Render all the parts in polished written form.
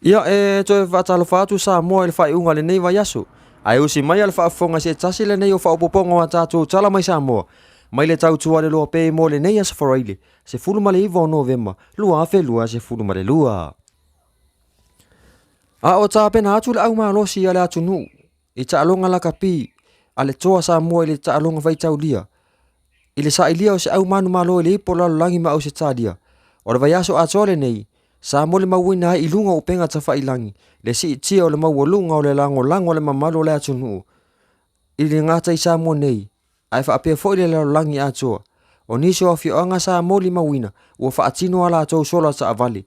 Ia, e toe faatalofa atu Samoa i le faaiuga o lenei vaiaso. Ae usi mai a le faafofoga se tasi lenei o faaopoopoga o a tatou tala mai Samoa, mai le tautua le loa pe mo lenei aso Faraile, 19 o Novema, 2022. A o tapena atu le au malosi a le atunuu i taaloga lakapi a le Toa Samoa i le taaloga faitaulia i le sailia o se au manumalo i le Ipu o le Lalolagi ma Ausetalia. O le vaiaso atoa lenei, sa molimauina ai i luga o upega tafailagi le siitia o le maualuga o le lagolago a le mamalu o le atunuu i le gata i Samoa nei, ae faapea foi le lalolagi atoa. O nisi o afioaga sa molimauina ua faatino a latou sola taavale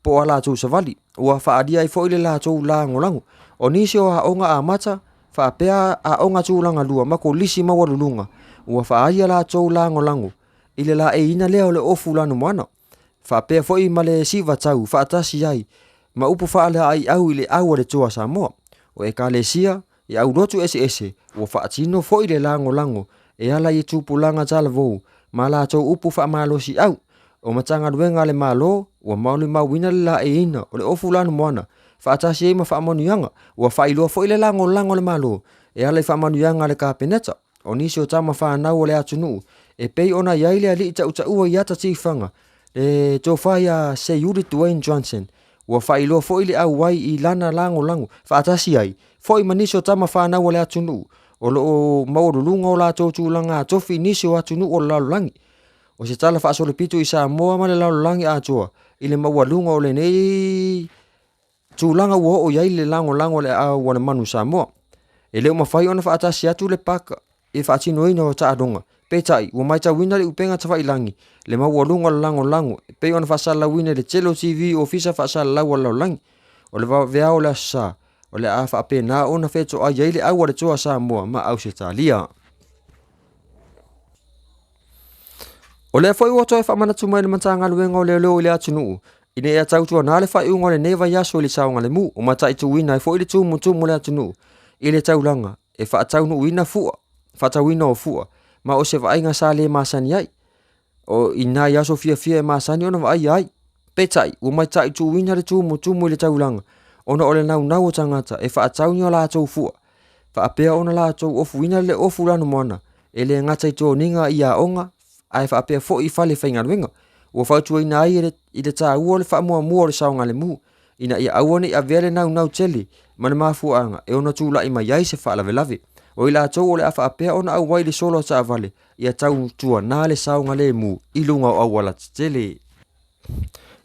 po o a latou savali, ua faaalia ai foi le latou lagolago. O nisi o aoga amata faapea aoga tulaga lua ma kolisi maualuluga ua faaali a latou lagolago i le laeiina lea o le ofu lanumoana, faapea foi ma le sivatau faatasi ai ma upu faalaeiau i le au a le Toa Samoa. O Ekalesia i aulotu eseese ua faatino foi le lagolago e ala i tupulaga talavou ma latou upu faamalosiau. O Matagaluega a le Malo ua molimauina le laeiina o le ofu lanumoana faatasi ai ma faamanuiaga. Ua faailoa foi le lagolago a le Malo e ala i faamanuiaga a le Kapeneta. O nisi o tama fanau o le atunuu e pei ona i ai le alii tautaua i ata tifaga, le tofa ia Seiuli Dwayne Johnson, ua faailoa foi le auai i lana lagolago faatasi ai foi ma nisi o tama fanau o le atunuu o lo o maualuluga o latou tulaga tofi i nisi o atunuu o le lalolagi. O se tala faasolopito i Samoa ma le lalolagi atoa i le maualuga o lenei tulaga ua oo i ai le lagolago a le au a le manu Samoa. E le o mafai ona faatasi atu le paka i le faatinoina o taaloga. Peitai, ua matauina le upega tafailagi le maualuga o le lagolago e pei ona faasalalauina i le tele o TV i ofisa faasalalau a le lalolagi. O le vaveao o le Aso Sa, o le a faapena ona fetoai ai le au a le Toa Samoa ma Ausetalia. O lea foi ua toe faamanatu mai le Matagaluega o Leoleo i le atunuu ina ia tautuana le faaiuga o lenei vaiaso i le saogalemu o mataituina ai foi le tumutumu o le atunuu i le taulaga e faataunuuina fua, faatauina o fua ma o se vaaiga sa le masani ai. O i nai aso fiafia e masani ona vaaia ai. Peitai, ua mataituina le tumutumu i le taulaga ona o le naunau o tagata e faatau ni o latou fua, faapea ona latou ofuina le ofu lanumoana e le gata i toniga i aoga ae faapea foi i fale faigaluega. Ua fautuaina ai i le taua o le faamuamua o le saogalemu ina ia aua ne i avea le naunau tele ma le mafuaaga e ono tulai mai ai se faalavelave. O i latou o le a faapea ona auai i le solo a taavale ia tautuana le saogalemu i luga o auala tetele.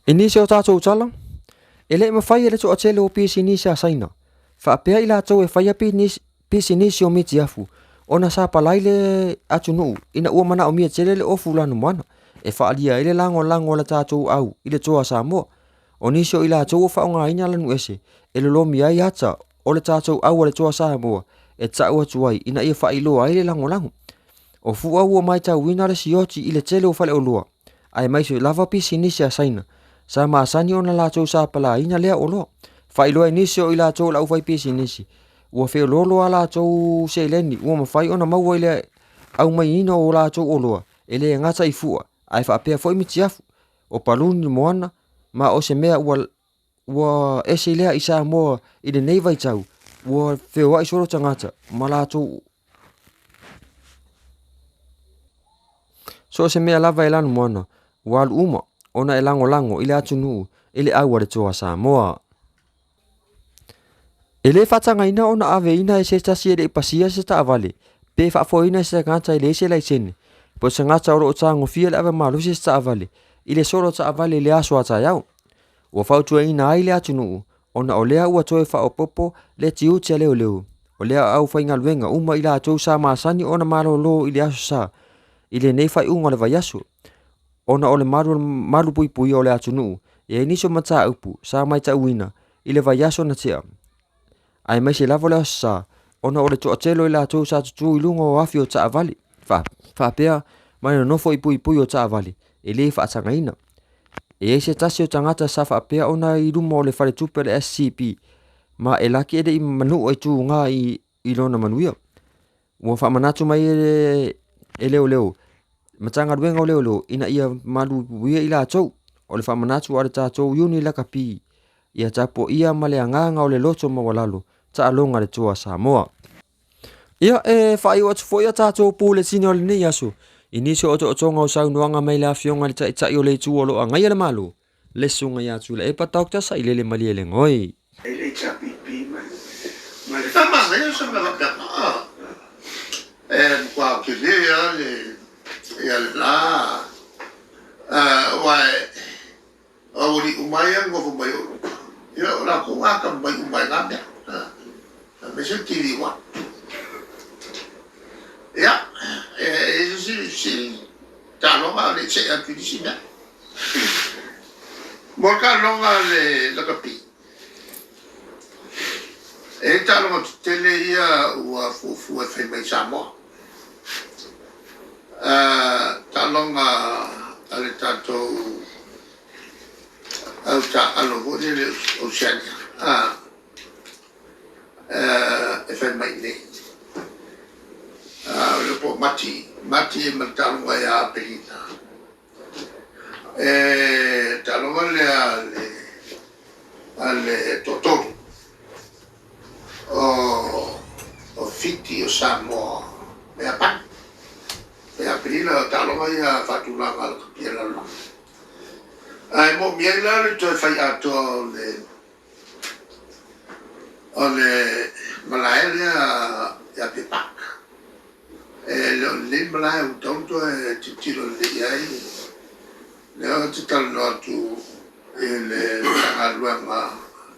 I nisi o tatou tala, e le i mafai e le toatele o pisinisi a Saina faapea i latou e faia pisinisi o mitiafu ona sapalai le atunuu ina ua manaomia tele le ofu lanumoana e faaalia ai le lagolago a le tatou au i le Toa Samoa. O nisi o i latou ua faaaogaina lanuese e lolomi ai ata o le tatou au a le Toa Samoa e tau atu ai ina ia faailoa ai le lagolago. O fua ua matauina le sioti i le tele o faleoloa, aemaise lava pisinisi a Saina sa masani ona latou sapalāina lea oloa. Faailoa e nisi o i latou o le aufaipisinisi ua feoloolo a latou seleni ua mafai ona maua i le aumaiina o latou oloa e le gata i fua ae faapea foi mitiafu, o paluni moana ma o se mea ua ua ese lea i Samoa i lenei vaitau ua feoai solo tagata ma latou so o se mea lava e lanumoana ua alu uma ona e lagolago i le atunuu i le au a le Toa Samoa. E le faatagaina ona aveina e se tasi e le i pasia se taavale pe faafoeina e se tagata e leai se laisene po o se tagata o lo o tagofia le ave malosi se taavale i le solo taavale i le aso a taeao. Ua fautuaina ai le atunuu ona o lea ua toe faaopoopo le tiute a leoleo o le aufaigaluega uma i latou sa masani ona malolo i le Aso Sa i lenei faaiuga o le vaiaso ona o le malupuipuia o le atunuu. E i ai nisi o mataupu sa matauina i le vaiaso na tea, aemaise lava o le Aso Sa, ona o le toatele o i latou sa tutū i luga o afi o taavale, faapea ma le nonofo i puipui o taavale e le faatagaina. E i ai se tasi o tagata sa faapea ona i luma o le faletupe o le SCB ma e laki e le i manua i tugā i lona manuia. Ua faamanatu mai e leoleo, Matagaluega o Leoleo ina ia malupuipuia i latou. O le faamanatu a le tatou Iuni Lakapi. Ia tapuaia ma le agaga o le loto maualalo, taaloga a le Toa Samoa. Ia, e faaiu atu foi a tatou puletini o lenei aso i nisi o otootoga o saunoaga mai le Afioga i le Taitai o le Itu o lo o agaia le Malo, le Susuga ia Tuilaepa Doctor Sailele Malielegaoi. E le HRPP ma ma le Sa manaia se mea faapena. E matua tele lava le ia lena aua o aualii uma ia e nonofo mai o i luga, ia o latou na atamamai uma ai i na mea, aemaise le TV1. Ia, e i ai se isi fesili, taaloga a o le i see atu i nisi mea? Mo le taaloga a le lakapi, e i ai taaloga tetele ia ua fuafua e fai mai i Samoa. Taaloga a le tatou au taaalo foi lele Oceania e fai mai i inei. O le po o Mati, Mati ma le taaloga ia Aperila. E taaloga lea a le toatolu o Fiti, o Samoa ma Iapani. Ia Aperila o taaloga ia faatulaga a le lakapi a le lalolagi. Ae moomia ai la le toe fai atoa o le malae lea i Apia Park. E le o lelei le malae ua tatau ona toe tilotilo lelei i ai. Lea ou te talanoa atu i le Matagaluega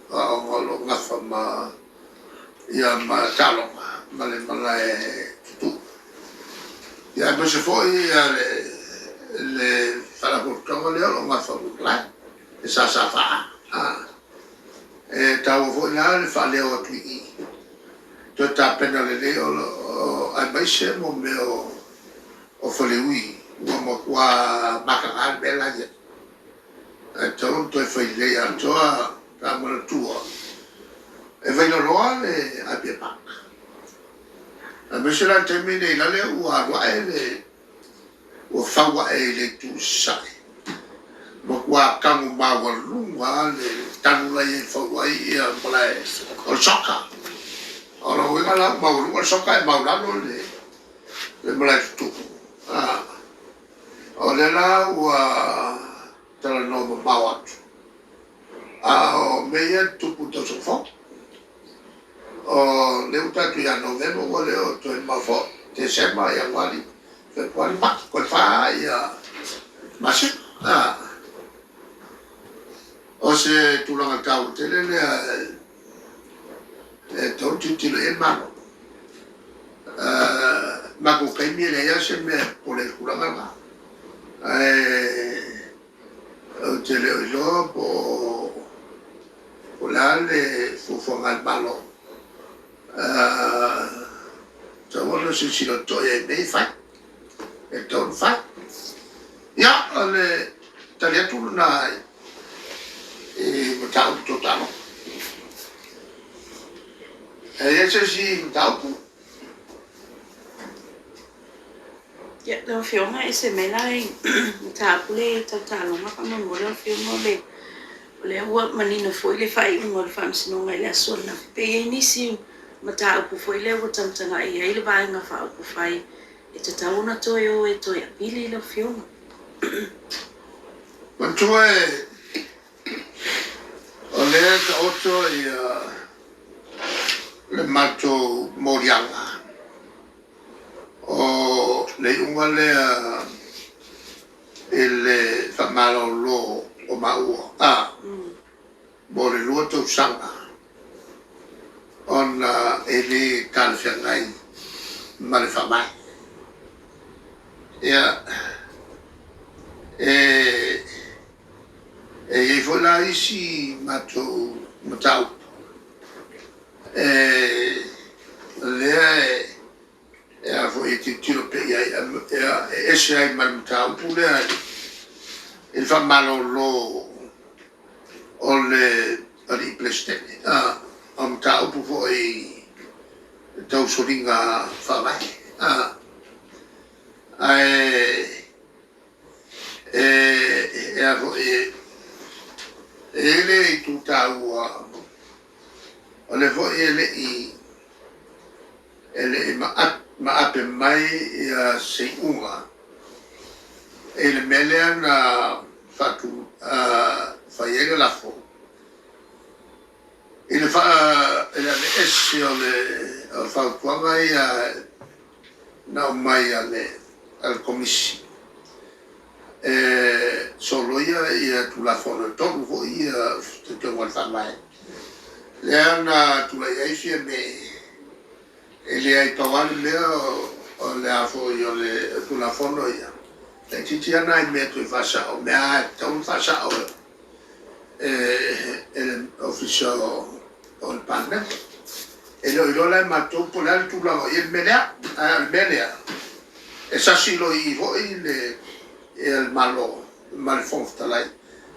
o Aoga o lo o nafa ma ia ma taaloga ma le malae tutu. Ia aemaise foi ia le Faalapotopotoga lea o lo o nafa ma malae, le SSFA. E taua foi la le faaleo atu i i, toe tapena lelei aemaise mo mea o faleui ua matua mataga le mea la e i ai. Ae tatau ona toe fai lelei atoa pe a manatua e Vailaloa le Apia Park. Aemaise la le taimi nei la lea ua alu ae le ua fau ae i le itu i sasae, matua tanu maualuga lava le tanu la e i ai e fau ai malae o le soccer. O lona uiga la ua maualuga le soccer ae maualalo le malae tutu. O lea la ua talanoa mamao atu, a o mea ia e tutupu i le tausaga fou. O lea ua tatou ia Novema ua le o toe mamao foi, Tesema, Ianuari, Fepuari, Mati, toe fa masina. O se tulaga taua tele lea e tatau ona tilotilo i ai le Malo. Matou taimi e leai lava se mea e popole ai i le tulaga lena. Ae ou te le o iloa po o le a le fuafuaga a le Malo. Tatau ona silasila totoa i ai i mea ia e fai, e tatau ona fai. Ia, o le tali atu lena i mataupu tau taaloga. E i ai se isi mataupu? Ia, lau Afioga e ese mai la i mataupu lea tau taaloga faamolemole lau Afioga o le o lea ua manino foi le faaiuga o le Faamasinoga i le aso ananafi. Pe i ai nisi mataupu foi lea ua tagatagai i ai le Vaega Faaupufai e tatau ona toe o e toe apili lau Afioga. Manatua o lea e taoto le matou moliaga o le iuga lea i le faamalolo o maua mo le 2 tausaga ona e le talafeagai ma le faavae. Ia, e i ai foi la isi matou mataupu lea e tilotilo pea i ai, e ese ai ma le mataupu lea i le faamalolo o le alii Peresetene, o mataupu foi tau soliga faavae. Ae e i ai le itu taua. taua o lea foi e le i e le i maape mai ia se iuga i le mea lea na faatu fai ai le lafo i le faa i le aveese o le o fautuaga ia na aumai a le a le Komisi e soloia ia Tulafono e 3 foi ia teuteuga o le Faavae lea na tulai ai Fiame e leai pau lava le mea o le a foi o le Tulafono ia laitiiti lava nai mea toe faasao mea lava e tatau ona faasao e le Ofisa o le Palemene. E le o iloa la e matou po o le a le tulaga o i ai le mea lea, ae o le mea lea, e sasi loa i i foi le Malo ma le Fofoga Fetalai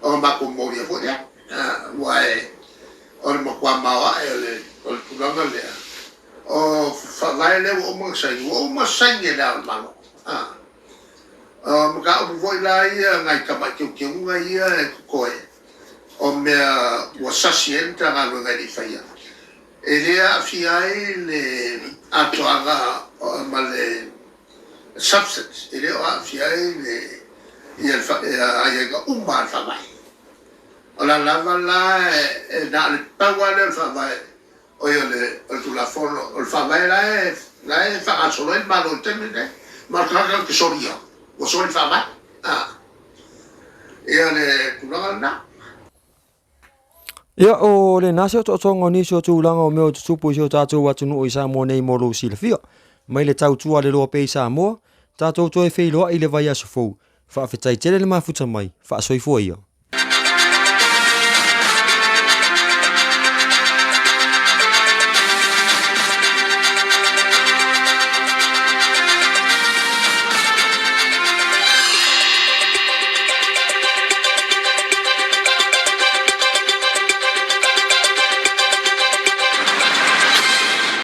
ona matou molia foi lea, aua o le matua maoae o le tulaga lea, o faavae lea ua uma ona saini, ua uma saini e Le Ao o le Malo. O mataupu foi la ia, nai tamai teuteuga ia e totoe, o mea ua sasi ai le Matagaluega e le i faia, e le aafia ai le atoaga ma le substance, e le o aafia ai le aiaiga uma a le Faavae. O la lava la e na o le pau lava lea o le Faavae, oi o le Tulafono, o le Faavae la e faagasolo ai le Malo i le taimi lenei, ma o le tagata na te solia, ua soli le Faavae. Ia le tulaga lena. Ia, o lena se otootoga o nisi o tulaga o mea o tutupu i si o tatou atunuu i Samoa nei mo lou silafia. Mai le tautua a le loa pea i Samoa, tatou toe feiloai i le vaiaso fou. Faafetai tele le mafuta mai, faasoifua ia.